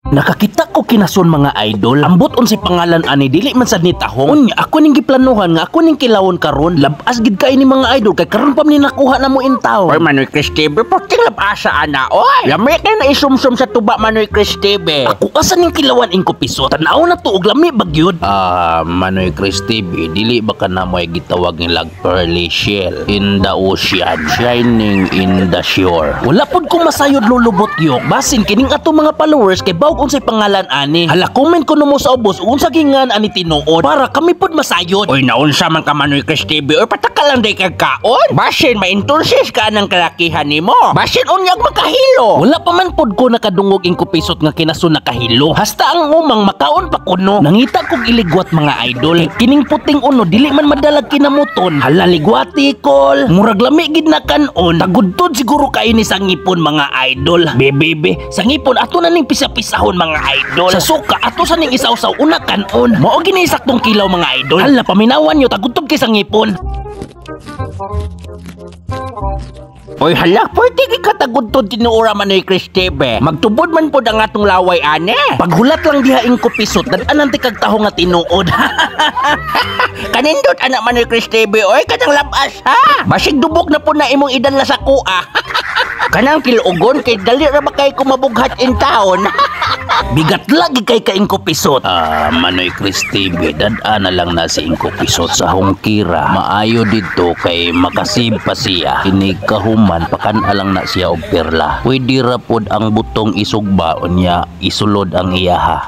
Nakakita ko kinason, mga idol. Ambot unsay pangalan ani, dili man sad ni tahong. Unya ako ning giplanuhan nga ako ning kilawon karon. Labas gid kay ni, mga idol, kay karon pa man ni nakuha na mo in town. Oy, Manoy Chris TV, porting labasa ana, oy. Lami kay na isumsum sa tuba, Manoy Chris TV. Ako asa ning kilawan, ingko piso. Tanaw na to og lami bagyod. Ah, Manoy Chris TV, dili ba ka na mo gitawag nilag pearly shell in the ocean, shining in the shore? Wala pud ko masayod, lulubot yok. Basin kining ato mga followers kay bawg unsay pangalan ani. Hala, comment ko mo sa ubos unsa gingan ani tinuod para kami pud masayod. Oy, naunsa man ka, Manoy Chris TV, oy, pataka lang day kag kaon. Basin maintonsis ka anang kalakihan nimo. Basin unyag makahilo. Wala pa man pod ko nakadungog, ingko pisot, nga kinaso nakahilo. Hasta ang umang makaon pa kuno. Nangita kog iligwat, mga idol. Kay kining puting uno dili man madalag kinamuton. Hala, ligwati kol. Murag lami gid na kanon. Tagudtod siguro kay ni sa ngipon, mga idol. Bebebe, sa ngipon ato na ning pisa-pisahon, mga idol. Sa suka ato sa ning isaw-saw una kanon. Mao gini saktong kilaw, mga idol. Hala, paminawan nyo, tagudtod kay sa ngipon. Oy, hala, pwede gid ka tagudtod tinuora, Manoy Chris TV. Magtubod man pod ang atong laway ane. Paghulat lang diha, ingko pisot, dad-anan ti kag taho nga tinuod. Kanindot anak, Manoy Chris TV, oy, kanang labas ha. Basig dubok na po na imong idanla sa kuha. Kanang kilugon kay dali ra ba kay kumabughat in town. Bigat lagi kay ka, ingko pisot. Ah, Manoy Chris TV, dad-a na lang na si ingko pisot sa hongkira. Maayo dito kay makasib pa siya. Ini kahuman pakan lang na siya og perla. Pwede ra pod ang butong isugba, unya isulod ang iyaha.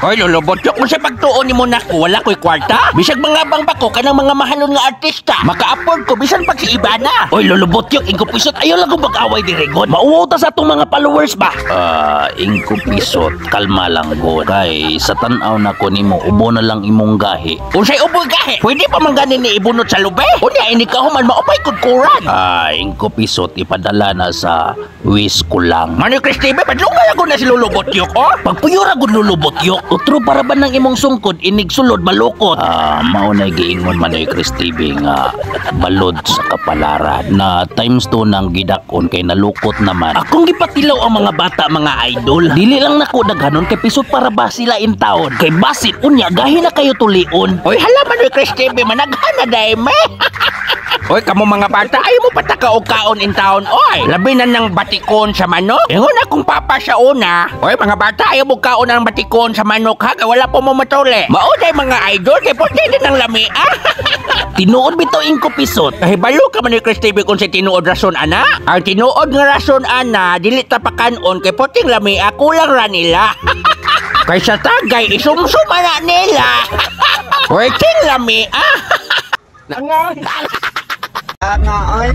Oy, lulubot yok mo sa pagtuon nimo nako, wala ko'y kwarta. Bisag mga bang pa ko kanang mga mahalon nga artista. Maka-afford ko bisan pag si Ivana. Oy, lulubot yok, ingko pisot, ayaw lang kong pag-away diri god. Mauwaw ta sa atong mga followers ba? Ah, ingko pisot, kalma lang god. Kay sa tan-aw nako nimo, ubo na lang imong gahi. Unsay uboy gahi? Pwede pa man gani ni ibunot sa lube. Unya ini kahuman maupay kudkuran. Ah, ingko pisot, ipadala na sa wish ko lang. Manoy Chris TV, padlungan ako na si Lulubot yok, oh. Pagpuyura gud, lulubot yok. Utro para ba ng imong sungkod inig sulod malukot. Ah, mao na giingon, Manoy Chris TV, nga balod sa kapalaran na times 2 nang gidakon kay nalukot naman. Akong gipatilaw ang mga bata, mga idol. Dili lang nako daghanon kay pisot para ba sila in taon. Kay basit unya gahi na kayo tulion. Oy, hala, Manoy Chris TV, managhan na dai me. Oy, kamo mga bata, ayaw mo pataka og kaon in town, oy. Labi na ng batikon sa manok. Ingon akong papa sa una. Oy, mga bata, ayaw mo kaon ng batikon sa manok, ha? Kay wala po mo matuli. Mao day, mga idol, kay pwede din ang lami, ah. Tinuod bitaw, ingko pisot. Kahibalo ka, Manoy Chris TV, kung sa tinuod rason ana? Ang tinuod nga rason ana, dili ta pakanon kay puting lami, ah, kulang ra nila. Kay sa tagay, isumsum ana nila. Puting lami, ah. Nga, oy.